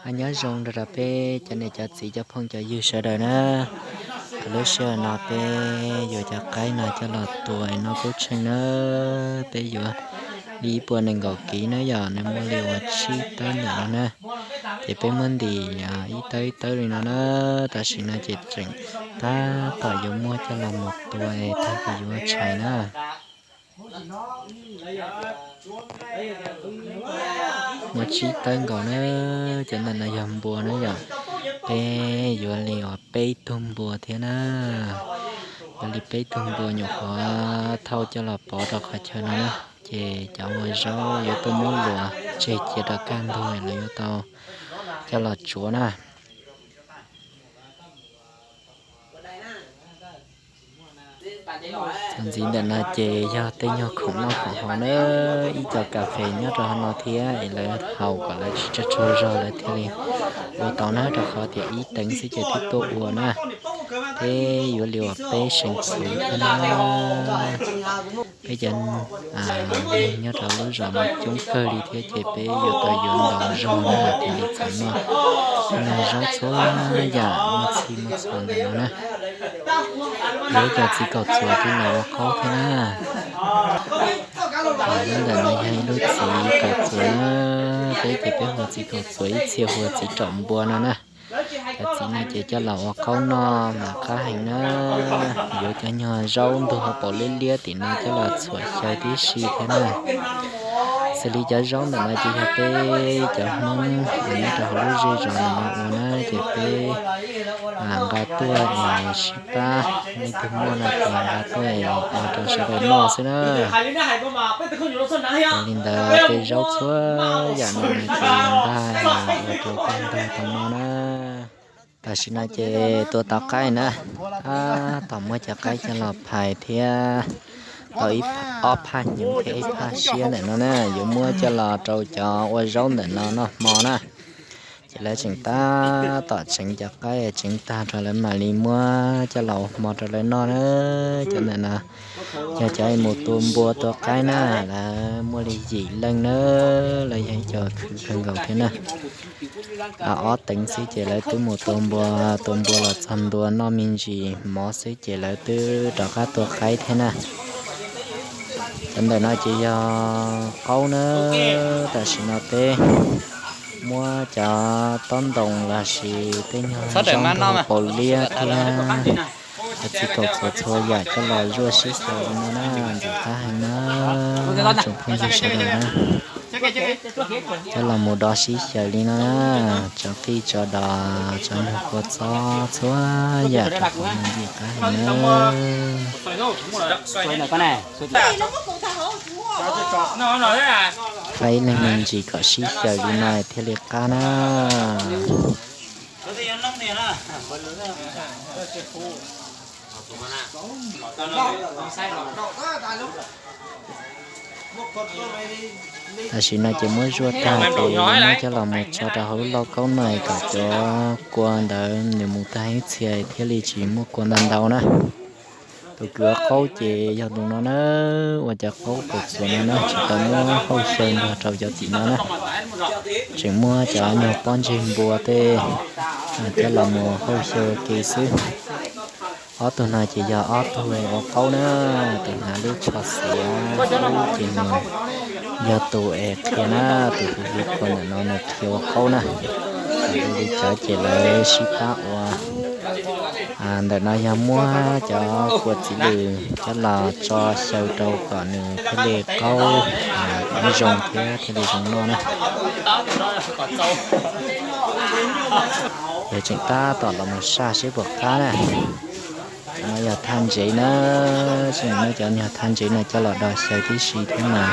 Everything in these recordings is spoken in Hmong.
Nyob zoo rau peb cov niam cov txiv cov phooj cov ywg sawv daws na. Lub sij hawm no peb yuav cov qaib no coj los tua noj kub tsheej na. Peb yuav li ib puas nees nkaum kiv na yom, nws muaj li uas tsib tawb ntawm no na. Ces peb muab ntim ib tawb ib tawb li no na. Tam sim no ces tseem tab tom yuav muab coj los mus tua es tag kis yuav tshais na. Muaj tsib tawb nkaus na, cov ntawm no yog npua na yom. Peb yuav li uas peb tug npua thiab na. Yuav li peb tug npua nyuam qhuav thauj coj los pov rau qhov chaw no na. Ces cov ua zaub yuav tuaj muab luam tseg cia rau kaj ntug lawv yuav tau coj los tsuav na. Txuas ntxiv ntawm no ces yog tej nyuag khoom noj khoom haus na, ib co kas fes nyob rau hauv no thiab es lawv haus kom lawv tsis tsaug zog lawv thiaj li ua tau na, rau qhov tias ib teev xwb ces twb tuaj ua na. Peb yuav li uas peb seev txwv thiab na. Peb cov neeg nyob rau lub zos no coob kawg li thiab ces peb yuav tau yuav ntau zog na thiaj li txaus noj. Noj zaub txhua yam muaj txhij muaj txhua ntawm no na. Yuav cov txiv kaum txuas coj los ua qaub thiab na. Lub ntawm no yog ib lub txiv kaum txuas na, peb ces peb hu ua txiv kaum txuas, ib txhia hu ua txiv raum npua no na. Cov txiv no ces coj los ua qaub noj mas qab heev na. Yuav cov nyuag zaub ntug hauv paus liab liab tim no coj los txhuam xyaw tib si thiab na. Xws li cov zaub ntawm no ces yog peb cov Hmoob uas nyob rau hauv lub zej zos ntawm no ua na, ces peb nqa tuaj es sib pab, leej twg muaj no ces nqa tuaj es ua rau sawv daws noj xwb na. Yog li ntawd tej zaub txhua yam no ces nqa ua rau tag ntag tau noj na. Tam sim no ces tua tau qaib na, tab tom muab cov qaib coj los phais thiab tau ob phaj hnyuv thiab ib phaj siab ntawm no na, yuav muab coj los rau cov ua zaub ntawm no noj hmo na. Ces lawv tseem tab tom tseev cov qaib tseev tag rau lawv mam li muab coj los ua hmo rau lawv noj na. Cov ntawm no yog cov mus tua npua tua qaib na, lawv muaj li yim leej na, lawv yog ib co khwv kawg nkaus thiab na. Ob teev xwb ces lawv twb mus tua npua, tua npua los txog ntua noj me ntsis mov xwb ces lawv twb rov qab tua qaib thiab na. Cov ntawm no ces yog qaub na, tam sim no peb muab cov tob ntoo los sis tej nyuag zaub ntug paus liab thiab cov txiv kaum txuas txhua yam coj los zuaj sib xyaw li no na, ntxim qab heev na, tsoom phooj ywg sawv daws na. Coj los mus do sib xyaw li no na, tso qij tso dos tso nyuag kua txob txhua yam rau qhov ntxim qab heev na. Faib ib leeg me ntsis kom sib xyaw li no thiaj li qab na. Tam sim no ces muab zuaj tag ces muab coj los mus tso rau hauv lub lauj kaub no kom cov kua ntawd nws mus tag ib txhia thiaj li tsis muaj kua ntau ntau na. Tus kws ua qaub ces yog tus no na, ua cov qaub kaum txuas no na, tsis tau muab hauj xyaw nrog rau cov tim no na. Tseem muab cov nyuag pob ntseg npua tej coj los mus hauj xyaw ua ke xwb. Ob tug no ces yog ob tug ua qaub na, tus hnav lub tsho xiav ces nws yog tus es qhia na, tus hu li kua ntawm no nws qhia ua qaub na. Tus li cov ces lawv sib pab ua. Ntawm no yog muab cov kua txiv lws coj los tso xyaw rau kom nws thiaj li qaub zoo thiab thiaj li zoo noj na. Yog tseem tab tom los mus saj seb puas qab na. Cov no yog thaj ntsev na, tseem muab cov nyuag thaj ntsev no coj los do xyaw tib si thiab mas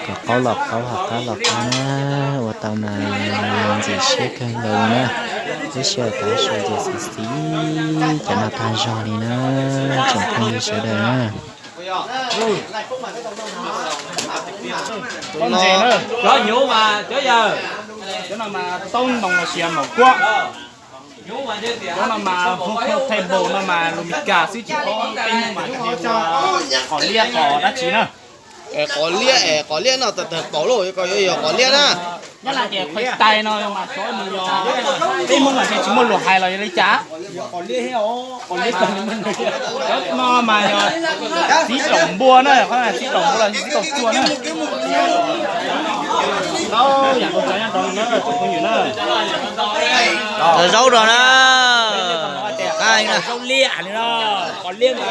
kom qaub los qaub ho qab los qab na, ua tau mas ntxim siab kawg nkaus li na. Lub sij hawm tav su ces xis xis cov no tag zog li na, tsoom phooj ywg sawv daws na. Cov hnyuv mas cov yawg, cov no mas taub ntoo los sis maum kuab. Cov no mas vegetable no mas lus Meskas xwb tsis paub, peb Hmoob mas qos liab qos dab tsi na. Qos liab es qos liab no tawg tawg paus lauj, yuav kom yuav yog qos liab na. Nyob Laj ces qhov tais no mas xov mus yog peb Hmoob mas tsis muaj lus hais los yog li cas. Cov no mas yog txiv taum npua na, qhov txiv taum npua los txiv taum tsuag na. Zaub rau na. Zaub liam li no, qhov liam no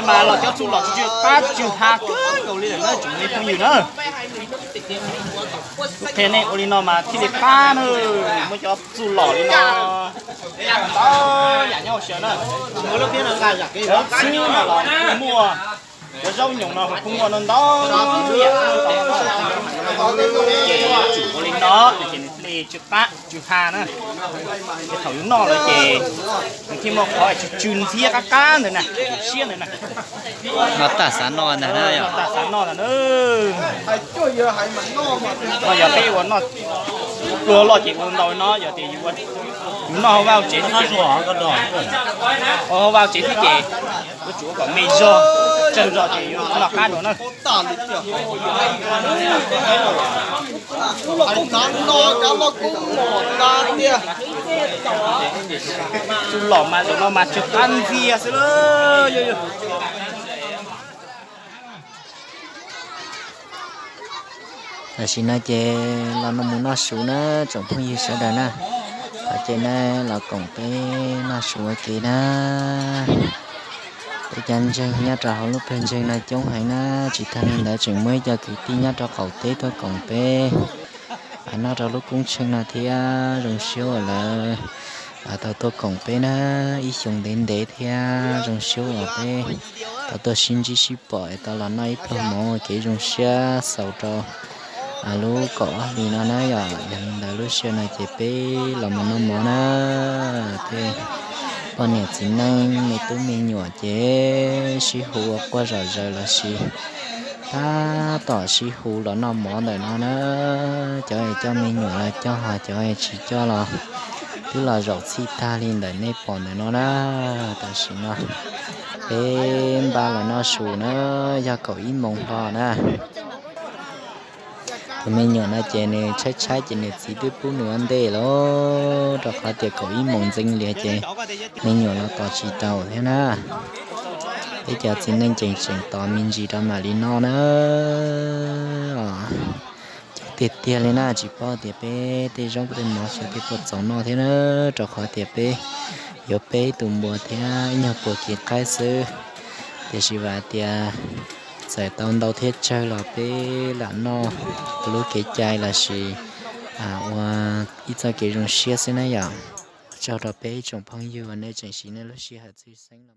mas los cov txuj lom tsw qab tsw ha kawg nkaus li lawm na tsoom phooj ywg na. Qhia nej ua li no mas thiaj li qab na, muab cov txuj lom li no. Ntau yam nyob hauv siav na. Cov txwb no los muaj, cov zaub nyoos no kuj muaj ntau ntau yam. Ces yuav tsum ua li no ces nws thiaj li tsw qab tsw ha na. Ces thaum yus noj lawm ces nws thiaj muaj qhov tsw tsw ntxhiab qab qab ntawd na, siab ntawd na. Noj tag xav noj ntag na, noj tag xav noj ntag na. No yog peb ua noj, ua loj ces ua ntau no, yog tias yus noj hauv vaj hauv tsev xwb ces, hauv vaj hauv tsev xwb ces yuav tsum ua kom me zog, tsawg zog ces yuav noj qab dua na. Txuj lom mas zaum no mas tsw qab ntxiag xwb. Tam sim no ces los no mus noj su na tsoom phooj ywg sawv daws na. Qhov ces na los koom peb noj su ua ke na. Peb cov ntseeg nyob rau hauv lub pawg ntseeg no coob heev na, tsis tag li ntawd tseem muaj ib co kwv tij nyob rau qaum teb tuaj koom peb noj rau lub koob tsheej no thiab. Zoo siab uas lawv tau tuaj koom peb na, ib xyoo ntev ntev thiab zoo siab uas peb tau tuaj sib ntsib sib pom es tau los noj ib pluag mov ua kev zoo siab xaus rau lub kaum ob hlis no na yom. Yog li ntawd lub sij hawm no ces peb los mus noj mov na, tej poj niam txiv neej me tub me nyuam ces sib hu ua quaj zom zaws los sis tab tom sib hu los noj mov ntawm no na. Cov es coj me nyuam los coj, ho cov es tsis coj los twb los zaum txhij tag li ntawm nej pom ntawm no na. Tam sim no peb npaj los noj su na, yog kaum ib moos hlo na. Tus me nyuam no ces nws tshaib tshaib ces nws txiv twb pub nws ua ntej lawm, rau qhov tias kaum ib moos ntxeev lias ces me nyuam los tos tsis tau thiab na. Peb cov txiv neej tseem tseem tos me ntsis rau mam li noj na. Ces tiag tiag li na, tsis paub tias peb tej zaub tej mov xyov puas txaus noj thiab na, rau qhov tias peb yuav peb tus npua thiab ib nyuag puas kev qaib xwb. Tiam sis vam tias txawm tau ntau thiab tsawg los peb lam noj lub kev cai los sis ua ib txoj kev zoo siab xwb na yom. Ua tsaug rau peb ib tsoom phooj ywg uas nej tseem siv nej lub sij hawm tshwj xeeb los